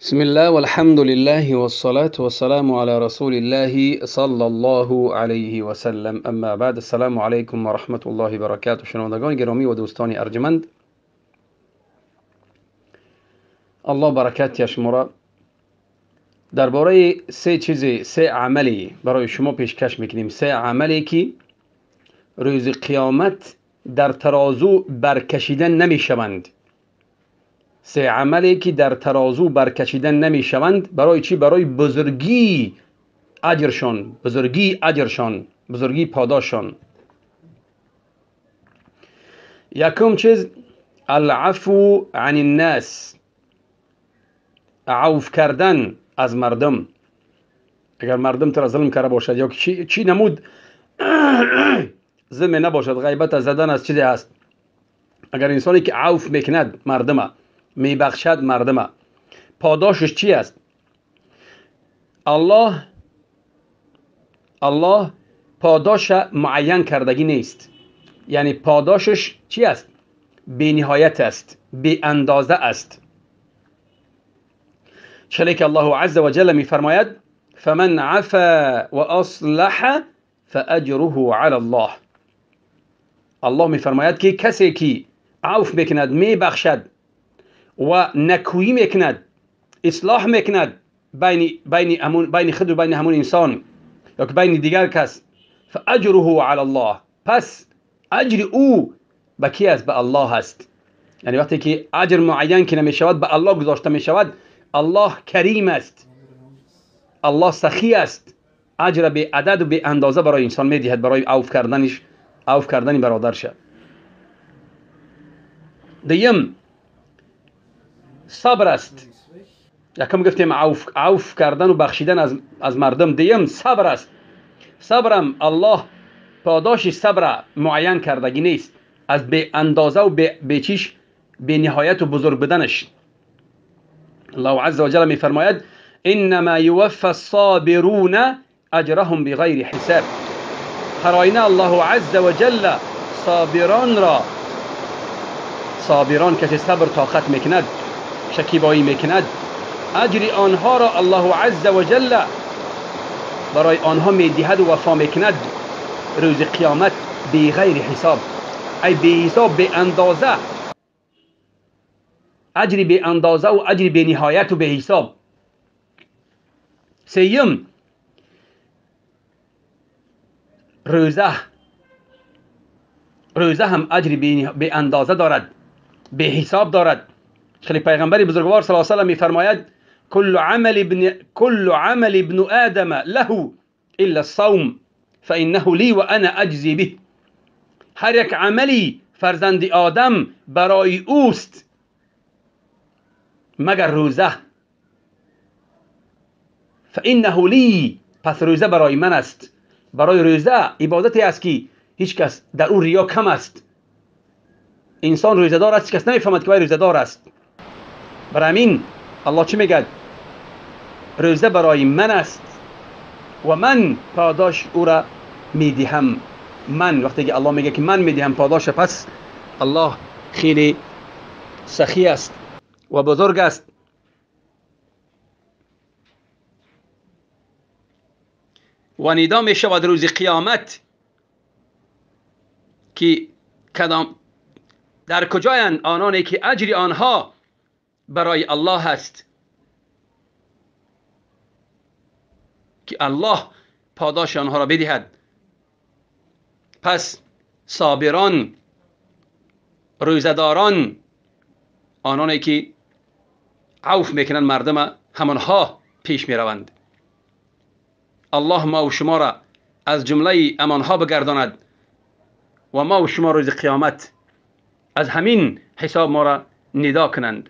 بسم الله والحمد لله والصلاة والسلام على رسول الله صلى الله علیه و سلم. اما بعد، السلام علیکم و رحمت الله و برکاته. شنوندگان گرامی و دوستان ارجمند، الله برکت شما را. درباره سه چیز، سه عملی برای شما پیشکش میکنیم. سه عملی که روز قیامت در ترازو برکشیده نمیشوند. سه عملی که در ترازو برکشیده نمیشوند. برای چی؟ برای بزرگی اجرشان، بزرگی اجرشان، بزرگی پاداششان. یکم چیز العفو عن الناس، عفو کردن از مردم. اگر مردم تو را ظلم کرده باشد یا چی نمود ظلم نباشد، غیبت زدن از چیزی است. اگر انسانی که عفو میکند مردمه، میبخشد مردمه، پاداشش چی است؟ الله پاداش معین کردگی نیست. یعنی پاداشش چی است؟ بی نهایت است، بی اندازه است. چلی که الله عز وجل میفرماید فمن عفا واصلح فاجره علی الله. الله میفرماید که کسی که عفو میکند، میبخشد و نکویی میکند، اصلاح میکند بین خود و بین همون انسان یا که بین دیگر کس، فاجره علی الله، پس اجر او به کی است؟ به الله است. یعنی وقتی که اجر معین که نمیشود به الله گذاشته میشود. الله کریم است، الله سخی است، اجر به عدد و به اندازه برای انسان میدهد، برای عفو کردنش، عفو کردن برادرش. دیم صبر است. یکم گفتیم عفو کردن و بخشیدن از مردم. دیم صبر است. صبرم الله پاداش صبر معین کردگی نیست، از به اندازه و به چیش، به نهایت و بزرگ بدنش. الله عز وجل میفرماید انما یوفى الصابرون اجرهم بغیر حساب. هر آینه الله عز وجل صابران را، صابران کسی صبر طاقت میکند، شکیبایی میکند، اجر آنها را الله عز وجل برای آنها میدهد و وفا میکند روز قیامت بی غیر حساب، ای بی حساب، بی اندازه، اجر بی اندازه و اجر بی نهایت و بی حساب. سیم روزه، روزه هم اجر بی اندازه دارد، بی حساب دارد. خیلی پیغمبر بزرگوار صلی الله علیه و سلم میفرماید کل عمل ابن آدم له الا الصوم فانه لی و انا اجزی به. هر یک عملی فرزند آدم برای اوست مگر روزه. فانه لی، پس روزه برای من است. برای روزه عبادتی است که هیچ کس در او ریا کم است. انسان روزه دار است، هیچ کس نمیفهمد که روزه دار است. برای همین الله چی میگه؟ روزه برای من است و من پاداش او را میدهم. من، وقتی که الله میگه که من میدهم پاداش، پس الله خیلی سخی است و بزرگ است. و ندا میشود روز قیامت که کدام در کجایند آنانی که اجر آنها برای الله است، که الله پاداش آنها را بدهد. پس صابران، روزه‌داران، آنانی که عفو میکنند مردم، همانها پیش میروند. الله ما و شما را از جمله امانها بگرداند و ما و شما روز قیامت از همین حساب ما را ندا کنند.